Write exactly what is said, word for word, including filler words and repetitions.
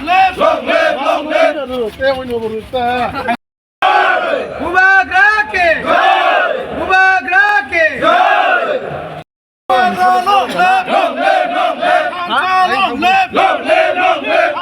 Long live, long live. Bubagra ke! Bubagra ke! Long live, long live. Long live, long live. Long live, long live.